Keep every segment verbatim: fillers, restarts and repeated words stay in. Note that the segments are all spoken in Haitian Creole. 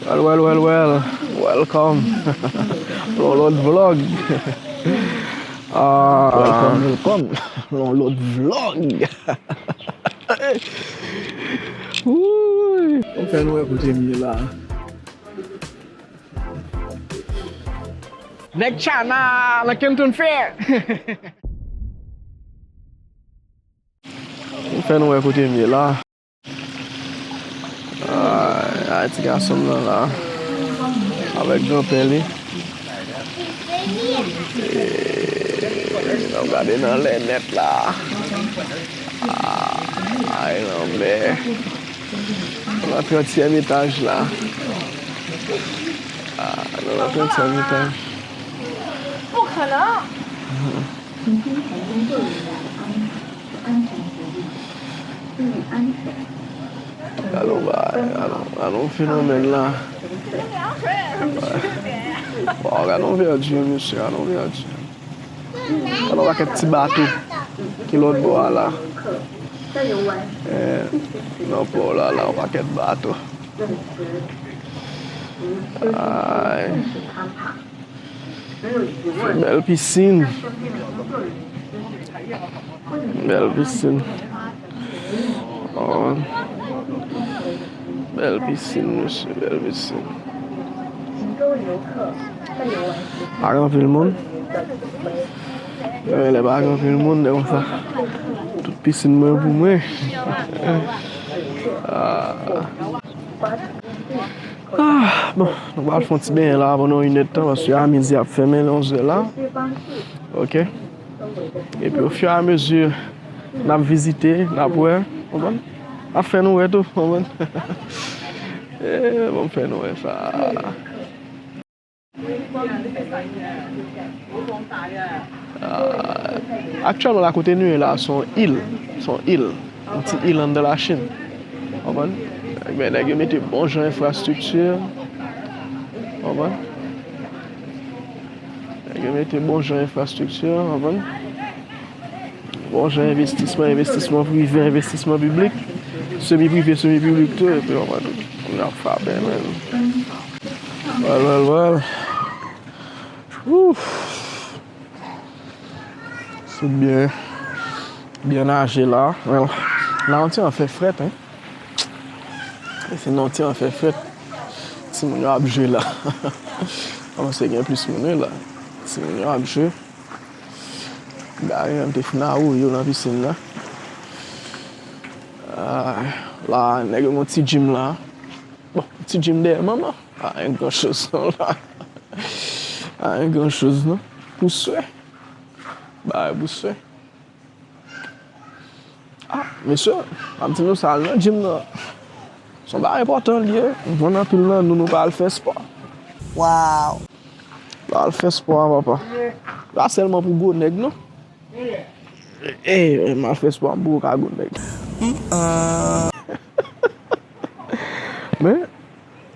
Well, well, well, well. Welcome. Yon lòt vlog. Ah. Welcome, welcome. Yon lòt vlog. Wouy. Ou fè nou wè kote m ye la. Nèg China, nan Canton Fair. Ou fè nou wè kote m ye la. Ay, ay, ti gason m nan la. Avèk granpè li. E, n ap gade nan lè nèt la. Ah, ay, lanmè. Nou nan trantyèm etaj la. Ah, nou nan trantyèm etaj. Gade yon bagay, gade yon, gade yon fenomèn la. Waw, gade yon vèdi, mesye, gade yon vèdi. Gade yon pakèt ti bato ki lòt bò a la. Eh, nan pò la, la, yon pakèt bato. Ay. Bèl pisin. Bèl pisin. Oh. Bèl pisin, mesye, bèl pisin. Pa gen anpil moun. Men lè pa gen anpil moun, lè konsa, tout pisin mwen pou mwen. Ah. Ah, bon, nou pral fè yon ti benyen la pandan yon inèdtan, paske a midi ap fèmen, lè onzè la. Ok. Epi, ofiramezi, n ap vizite, n ap wè, konprann? N ap fè nou wè tou, konprann? Eh, bon, m fè nou wè sa. Ah, aktyèlman, la kote nou ye la, se yon il. Se yon il. Yon ti il anndan Lachin. Konprann? Ebyen, nèg yo mete bon jan enfrastrikti. Konprann? Nèg yo mete bon jan enfrastrikti, konprann? Bon jan envestisman, envestisman prive, envestisman piblik, semi prive, semi piblik tou, epi w konprann, n ap frape, men. Well, well, well. Ouf. Sot byen, byen naje la. Well, la yon ti an fè frèt, hein. Se nan ti an fè frèt. Timoun yo ap jwe la. Kòmanse gen plis moun wi la. Timoun yo ap jwe. Gade, m te fin a wouye yo nan pisin nan. Ah, la, nèg yo gon ti gym la. Bon, ti gym dèyè manman. Pa gen gran choz non la. Pa gen gran choz non. Pou swè. Bagay pou swè. Ah, mesye, m ap di nou sa, al nan gym nan. Se yon bagay enpòtan li ye. M konn anpil nan nou, nou pa al fè spò. Waw. Pa al fè spò a, papa. Pa sèlman pou gwo nèg, non. Eh, m al fè spò a, m poko ka gwo nèg. Men,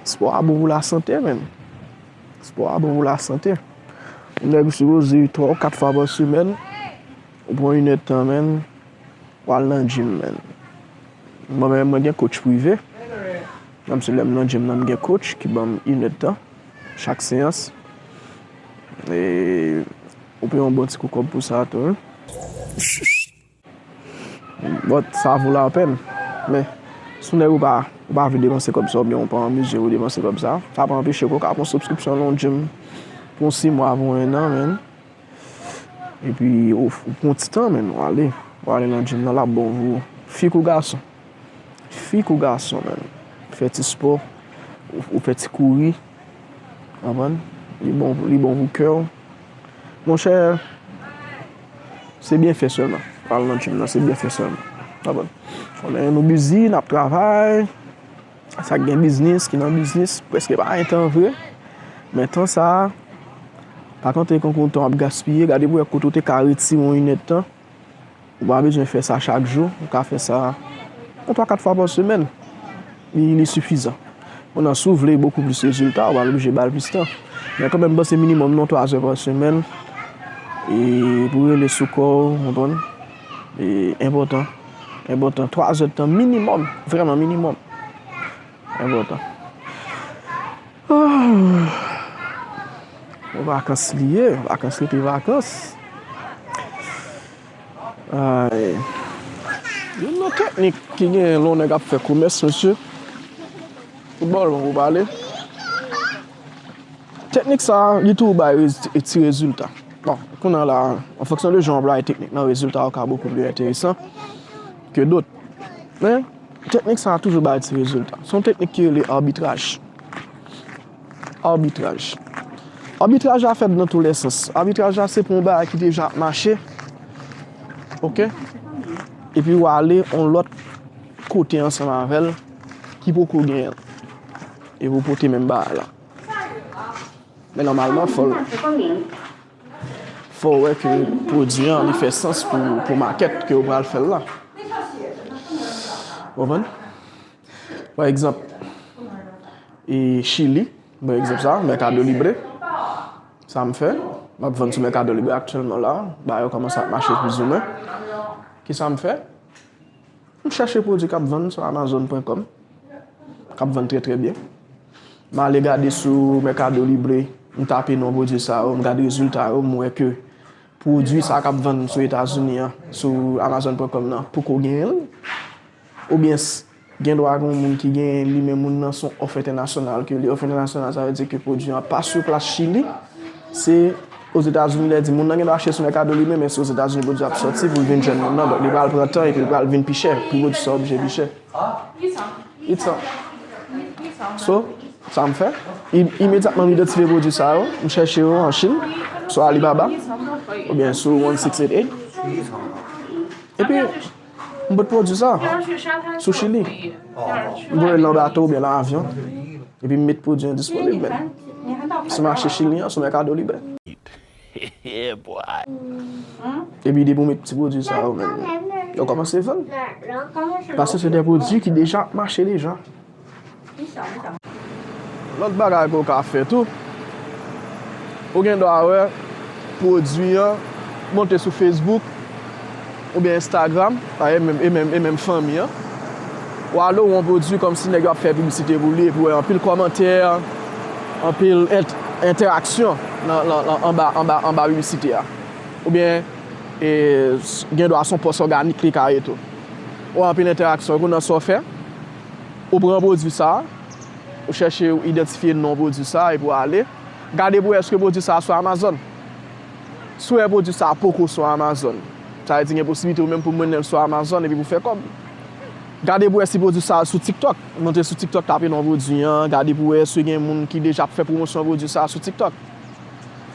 spò a bon pou lasante, menn. Spò a bon pou lasante. Yon nèg sipoze twa ou kat fwa pa semèn, ou pran inèdtan, menn, ou al nan gym, menn. Mwen menm, mwen gen coach prive. Menm si lè m nan gym nan, m gen coach ki ban m inèdtan chak seyans. E ou peye yon bon ti kou kòb pou sa tou, wi. But sa vo lapèn. Men, si w nèg ou pa, ou pa vle depanse kòb sa, oubyen ou pa an mezi pou depanse kòb sa, sa pa anpeche ke w ka pran subscription nan yon gym pou yon sis mwa, pou yon ennan, menn. Epi, ou, ou pran ti tan, menn, ou ale. Ou ale nan gym nan, l ap bon pou ou. Fi kou gason. Fi kou gason, menn. Fè ti spò. Ou, ou fè ti kouri. Konprann? Li bon, li bon pou kè w. Monchè, se byen fè sèlman. Al nan gym nan, se byen fè sèlman. Konprann? Konnen nou busy, n ap travay. Sa k gen biznis, ki nan biznis, prèske pa gen tan vre. Men tan sa a, pa konte konn tan w ap gaspiye, gade pou w wè kote w te ka retire yon inèdtan. Ou pa bezwen fè sa chak jou, ou ka fè sa yon twa kat fwa pa semèn. Li, li sifizan. Kounye a, si w vle bokou plis rezilta, ou pa oblije ba l plis tan. Men kanmenm, panse minimòm nan twa zè pa semèn, e pou rele sou kò w, konprann? E enpòtan. Enpòtan. Twa zè tan minimòm, vrèman minimòm. Enpòtan. Bon, vakans li ye, vakans rete vakans. Ay. Youn nan teknik ki gen lè yon nèg ap fè komès, mesye. Foutbòl, bon, pou pale. Teknik sa, li toujou bay rez- ti rezilta. Bon, kounye a la, an fonksyon de jan w anplwaye teknik nan, rezilta yo ka bokou pli enteresan ke dòt. Men, teknik sa a toujou bay ti rezilta. Se yon teknik ki rele abitraj. Abitraj. Abitraj la fèt nan tou lè sans. Abitraj la se pou yon bagay ki deja ap mache. Oke? Epi w ale yon lòt kote ansanm avè l ki poko genyen l. Epi w pote menm bagay la. Men nòmalman, fò l, fò w wè ke pwodui an, li fè sans pou, pou makèt ke w pral fè l la. Ou konprann? Pa egzanp, e Chili, bon egzanp sa, Mercado Libre. Sa m fè, m ap vann sou Mercado Libre aktyèlman la. Bagay yo kòmanse ap mache plizoumwen. Kisa m fè? M chèche pwodui k ap vann sou amazon pwen kòm, k ap vann trè, trè byen. M ale gade sou Mercado Libre, m tape non pwodui sa yo, m gade rezilta yo, m wè ke pwodui sa k ap vann sou Etazini an, sou amazon pwen kòm nan, poko genyen l. Oubyen s- gen dwa gen yon moun ki genyen li, men moun nan se yon òf entènasyonal ke li. Òf entènasyonal, sa vle di ke pwodui an pa sou plas Chili. Se Ozetazini, lè di moun nan gen dwa achte sou Mercado Libre, men se Ozetazini pwodui ap sòti pou l vin jwenn moun nan. Donk, li pral pran tan epi li pral vin pi chè. Pri pwodui sa oblije pi chè. It's a. So, sa m fè, i- imedyatman m idantifye pwodui sa yo, m chèche yo an Chin, sou Alibaba, oubyen sou one six eight eight. Epi, m pot pwodui sa sou Chili. M voye l nan bato oubyen nan avyon. Epi m met pwodui an disponib, men. Sou mache Chili an, sou Mercado Libre. Yeah, boy. Epi depi w met ti pwodui sa yo, men, yo kòmanse vann. Paske se de pwodui ki deja ap mache deja. Lòt bagay ke w ka fè tou, ou gen dwa wè pwodui an monte sou Facebook oubyen Instagram, e menm, e menm, e menm fanmi an. W ale w wè yon pwodui kòmsi nèg yo ap fè piblisite pou li, epi w wè anpil kòmantè, anpil ent- entèraksyon nan, nan, nan, anba, anba, anba piblisite a. Oubyen, e, s- gen dwa se yon pòs òganik li ka ye tou. Ou wè anpil entèraksyon, kounye a sa w fè, ou pran pwodui sa a, ou chèche, ou idantifye non pwodui sa a, epi w ale gade pou wè èske pwodui sa a sou Amazon. Si w wè pwodui sa a poko sou Amazon, sa vle di gen posiblite ou menm pou mennen l sou Amazon epi pou fè kòb. Gade pou wè si pwodui sa a sou TikTok. Monte sou TikTok, tape non pwodui an, gade pou wè si gen moun ki deja ap fè pwomosyon pwodui sa a sou TikTok.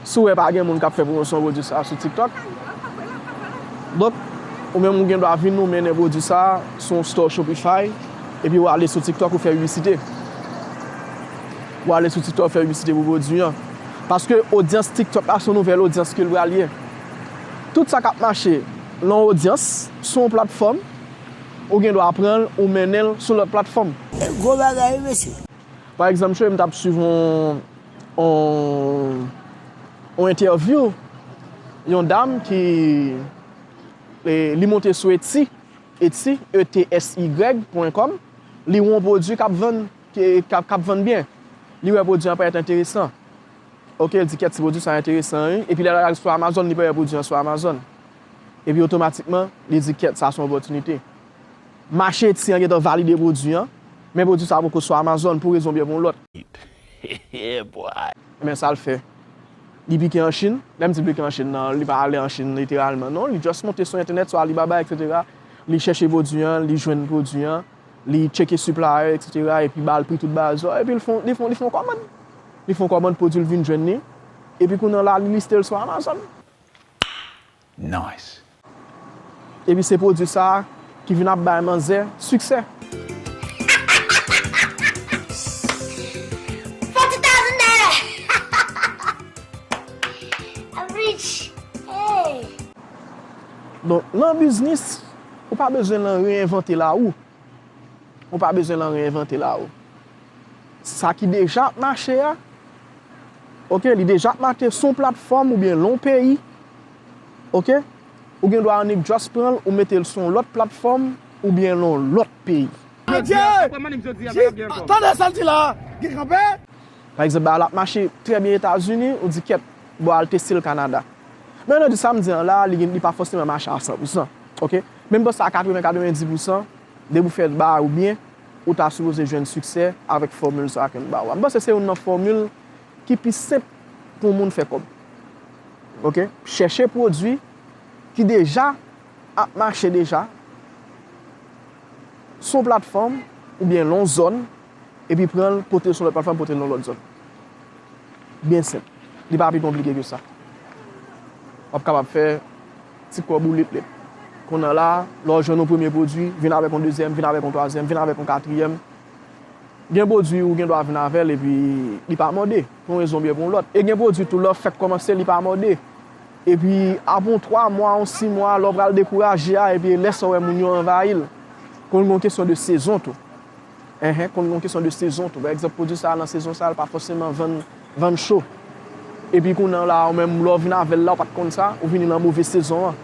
Si w wè pa gen moun k ap fè pwomosyon pwodui sa a sou TikTok, donk, ou menm ou gen dwa vin ou mennen pwodui sa a sou yon store Shopify, epi w ale sou TikTok ou fè piblisite. Ou ale sou TikTok ou fè piblisite pou pwodui an. Paske odyans TikTok la se yon nouvèl odyans ke l pral ye. Tout sa k ap mache nan yon odyans, sou yon platfòm, ou gen dwa pran l, ou mennen l sou lòt platfòm. Gwo bagay, wi, mesye. Pa egzanp, m t ap swiv yon, yon, yon entèvyou yon dam ki, e, li monte sou Etsy, Etsy, E T S Y pwen kòm, li wè yon pwodui k ap vann, ki, k ap, k ap vann byen. Li wè pwodui an parèt enteresan. Oke, li di, "Kèt, ti pwodui sa enteresan, wi." Epi lè l al sou Amazon, li pa wè pwodui an sou Amazon. Epi otomatikman, li di, "Kèt, sa se yon opòtinite." Mache Etsy an gentan valide pwodui an, men pwodui sa poko sou Amazon pou rezon byen pou yon lòt. Yeah, boy. Men sa l fè. Li pike an Chin. Lè m di pike an Chin nan, li pa ale an Chin literalman, non. Li just monte sou entènèt, sou Alibaba, et cetera. Li chèche pwodui an, li jwenn pwodui an, li tcheke supplier, et cetera. Epi ba l pri tout bagay yo. Epi li fè, li fè, li fè yon kòmann. Li fè yon kòmann, pwodui l vin jwenn li. Epi kounye a la, li liste l sou Amazon. Nice. Epi se pwodui sa a ki vin ap bay manzè siksè. Forty thousand dollar. I'm rich. Hey. Donk, nan biznis, ou pa bezwen nan reyinvante lawou. Ou pa bezwen nan reyinvante lawou. Sa ki deja ap mache a, oke, li deja ap mache sou yon platfòm oubyen lon peyi, oke, ou gen dwa annik just pran l, ou mete l sou yon lòt platfòm oubyen lon lòt peyi. Adye! Tande sa l di la, gen kanpe. Pa egzanp, bagay la ap mache trè byen Etazini, ou di kèt, bon, al teste l Kanada. Men nou di sa m di an la, li, li pa fòseman mache a san pou san. Ok? Men m panse a katreven, katrevendiz pou san, depi w fè bagay ou byen, ou ta sipoze jwenn siksè avèk fòmil sa ke m ba ou a. M panse se youn nan fòmil ki pi senp pou moun fè kòb. Ok? Chèche pwodui ki deja ap mache deja sou yon platfòm oubyen nan yon zòn, epi pran l, pote l sou lòt platfòm, pote l nan lòt zòn. Byen senp. Li pa pi konplike ke sa. W ap kapab fè ti kòb ou lit lit. Kounye a la, lè w jwenn yon premye pwodui, vin avèk yon dezyèm, vin avèk yon twazyèm, vin avèk yon katriyèm. Gen pwodui ou gen dwa vin avè l epi li pa mòde, pou yon rezon oubyen pou yon lòt. E gen pwodui tou lè w fèk kòmanse, li pa mòde. Epi apre yon twa mwa, yon sis mwa, lè w pral dekouraje a, epi lè sa w wè moun yo anvayi l. Konn gen yon kesyon de sezon tou. Enhen, konn gen yon kesyon de sezon tou. Pa egzanp, pwodui sa a nan sezon sa a, l pa fòseman vann, vann cho. Epi kounye a la, ou menm, lè w vin avè l la, ou pa t konn sa, ou vini nan move sezon an.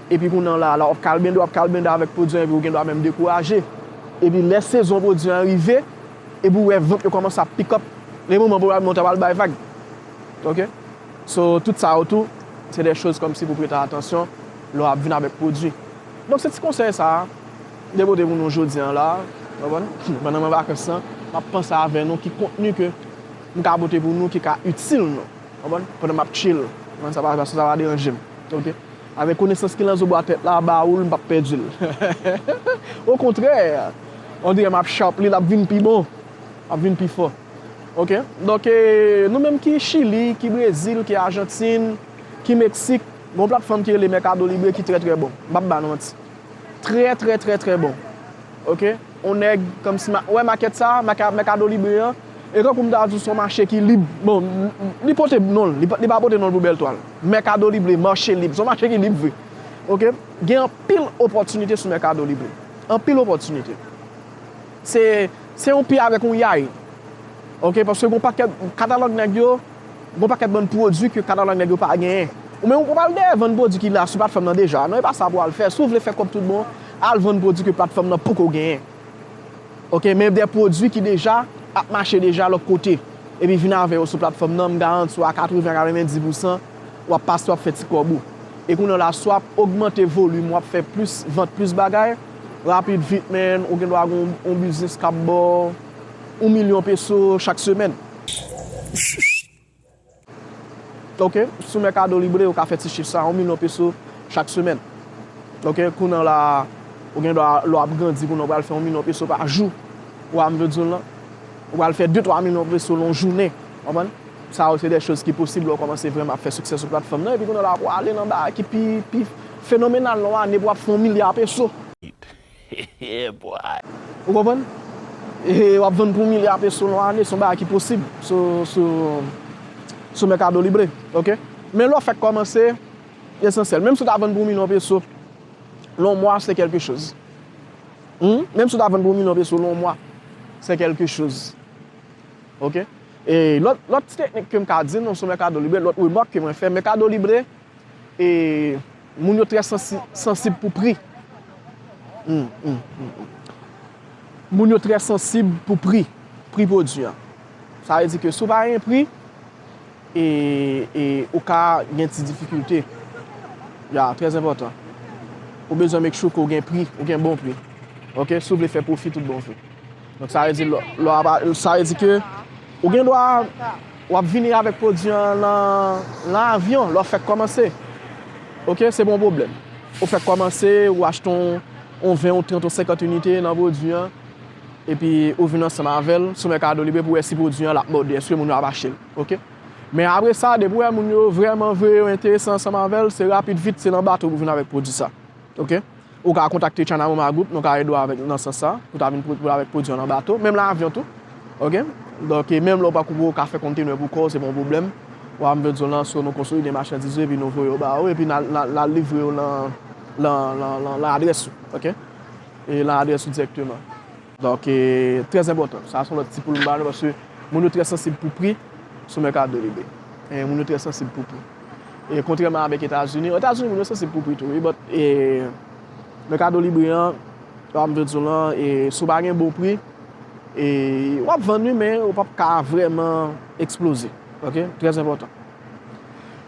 Epi kounye a la, la, w ap kalbende, w ap kalbende avèk pwodui an, epi ou gen dwa menm dekouraje. Epi lè sezon pwodui an rive, epi w wè vant yo kòmanse ap pick up, le moman pwobableman w ta pral bay vag. Ok? So, tout sa yo tou, se de choz kòmsi pou prete atansyon lè w ap vin avèk pwodui. Donk, se ti konsèy sa a, m te pote pou nou jodi an la, w konprann? Pandan mwen vakans lan, m ap panse avè nou ki kontni ke m ka pote pou nou ki ka itil nou, w konprann? Pandan m ap chill, w konprann? Sa pa, sa pa deranje m. Ok? Avèk konesans ki nan zo bwa tèt la, ba ou l, m p ap pèdi l. Okontrè, on dirè m ap sharp li, l ap vin pi bon, l ap vin pi fò. Ok? Donk, e, nou menm ki Chili, ki Brezil, ki Ajantin, ki Meksik, gen yon platfòm ki rele Mercado Libre ki trè, trè bon. M p ap ba nou manti. Trè, trè, trè, trè bon. Ok? On nèg kòmsi ma-, wè makèt sa, maka-, Mercado Libre an, e tankou m ta di w se yon mache ki lib. Bon, li pote non l, li pa, li pa pote non l pou bèl twa l. Mercado Libre, mache lib, se yon mache ki lib vre. Ok? Gen anpil opòtinite sou Mercado Libre. Anpil opòtinite. Se, se yon pi avèk yon yay. Ok? Paske gon pakèt katalòg nèg yo, gon pakèt bann pwodui ke katalòg nèg yo pa genyen. Ou menm ou pral dèyè vann pwodui ki la sou platfòm nan deja. Non, e pa sa pou w al fè. Si w vle fè kòb tout bon, al vann pwodui ke platfòm nan poko genyen. Ok, men de pwodui ki deja ap mache deja lòt kote, epi vin avè yo sou platfòm nan, m garanti w a katreven a katrevendiz pou san, w ap pase, w ap fè ti kòb ou. E kounye a la, si w ap ogmante volim, w ap fè plis vant, plis bagay, rapid vit, man, ou gen dwa gen yon, yon biznis k ap ba w yon milyon peso chak semèn. Ok, sou Mercado Libre, ou ka fè ti chif sa, yon milyon peso chak semèn. Ok, kounye a la, ou gen dwa, lè w ap grandi, kounye a ou pral fè yon milyon peso pa jou. Ou a m vle di w lan, ou pral fè de twa milyon peso nan yon jounen. Konprann? Sa yo se de choz ki posib lè w kòmanse vrèman ap fè siksè sou platfòm nan. Epi kounye a la, pou w ale nan bagay ki pi, pi fenomenal nan yon ane, pou w ap fè yon milya peso. Yeah, boy. Ou konprann? E w ap vann pou milya peso nan ane, se yon bagay ki posib sou, sou, sou Mercado Libre, ok? Men lè w fèk kòmanse, esansyèl. Menm si w ta vann pou milyon peso, nan yon mwa, se kèlke choz. Hmm? Menm si w ta vann pou milyon peso, nan yon mwa, se kèlke choz. Ok? E lòt, lòt ti teknik ke m ka di nou sou Mercado Libre, lòt remak ke mwen fè, Mercado Libre, e moun yo trè sansi-, sansib pou pri. Hmm, hmm, hmm, hmm. Moun yo trè sansib pou pri, pri pwodui an. Sa vle di ke si w pa gen pri, e, e ou ka gen ti difikilte. Ya, trè enpòtan. Ou bezwen make sure ke w gen pri, ou gen bon pri. Ok, si w vle fè pwofi tout bon vre. Donk, sa vle di, lò, lò, sa vle di ke ou gen dwa, w ap vini avèk pwodui an nan, nan avyon, lè w fèk kòmanse. Ok, se pa yon pwoblèm. Ou fèk kòmanse, ou achte yon, yon ven, yon trant, yon senkant inite nan pwodui an, epi ou vin ansanm avè l sou Mercado Libre pou wè si pwodui an l ap mòde, èske moun yo ap achte l. Ok? Men apre sa, depi w wè moun yo vrèman vre yo enterese ansanm avè l, se rapid vit, se nan bato pou vin avèk pwodui sa. Ok? Ou ka kontakte China Mama Group, nou ka ede w avèk nan sans sa, pou ta vin pou, pou avèk pwodui an nan bato, menm nan avyon tou. Ok? Donk, e menm lè w pa koupe, ou ka fè kontenè pou kò w, se pa yon pwoblèm. W a m vle di w lan, so nou konsolide machandiz ou, epi nou voye yo ba ou, epi n a, n a, n a livre yo lan, lan, lan, lan, lan adrès ou. Ok? E lan adrès ou dirèkteman. Donk, e, trè enpòtan. Sa se yon lòt ti pou m ba nou, paske moun yo trè sansib pou pri sou Mercado Libre. E, moun yo trè sansib pou pri. E, kontrèman avèk Etazini, Etazini, moun yo sansib pou pri tou, wi, but, e, Mercado Libre an, sa m vle di w lan, e, si w pa gen bon pri, E w ap vann wi, men ou p ap ka vrèman eksploze. Ok? Trè enpòtan.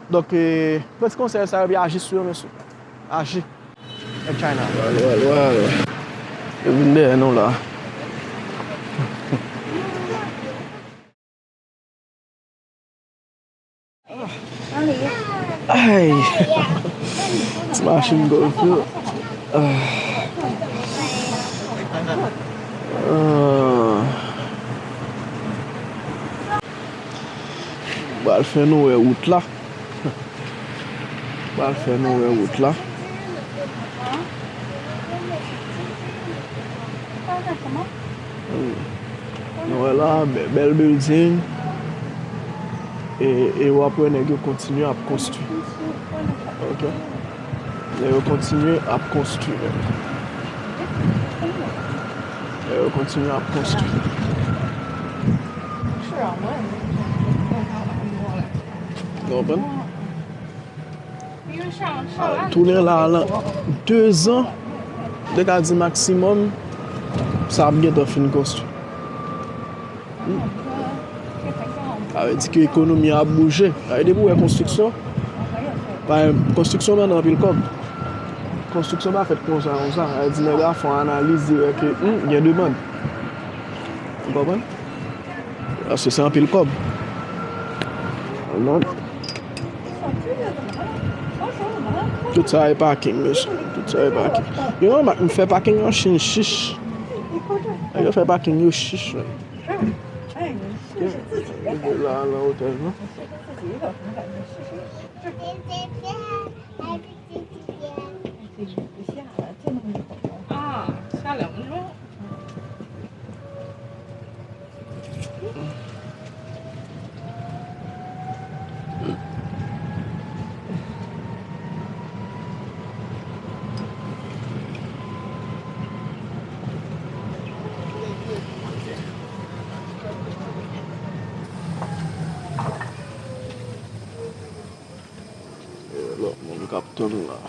Donk, e, pran ti konsèy sa yo, epi aji sou yo, mesye. Aji. Mèt China. Wale, wale, wale. Yo vin dèyè nou la. Ay. Ti machin gòlf yo. Ah. Ah. Pral fè nou wè wout la. Pral fè nou wè wout la. Hmm. Nou wè la, bè-, bèl building. E, e w ap wè nèg yo kontinye ap konstwi. Ok. Nèg yo kontinye ap konstwi, menm. Nèg yo kontinye ap konstwi. Ou konprann? Al tounen la, lan de zan, m te ka di maksimòm, sa ap gentan fin konstwi. Hmm. Sa vle di ke ekonomi a ap bouje. Sa vle di depi w wè konstriksyon, pa egzanp, konstriksyon mande anpil kòb. Konstriksyon pa fèt konsa, konsa. Sa vle di nèg la fè yon analiz, li wè ke, hmm, gen demann. Ou konprann? Paske se anpil kòb. Non. Tout sa e paking, mesye. Tout sa e paking. Yo, m, m fè paking yo chich, chich. Yo fè paking yo chich, men. Yo la nan otèl, non? Ah, sa la, non. E lòt moun k ap tann la.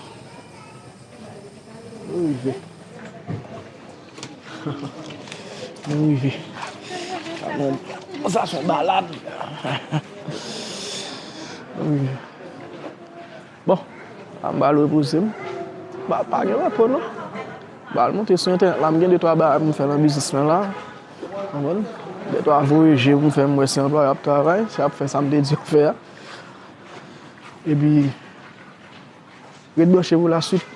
Nou rive. Nou rive. Sa se yon balad. Nou rive. Bon, la m pral repoze m. Pa, pa gen repo non. M pral monte sou entènèt la, m gen de twa bagay pou m fè nan biznis mwen la. Konprann? De twa voye je pou m fè, m wè si anplwaye ap travay, si ap fè sa m te di yo fè a. Epi, ret branche pou laswit.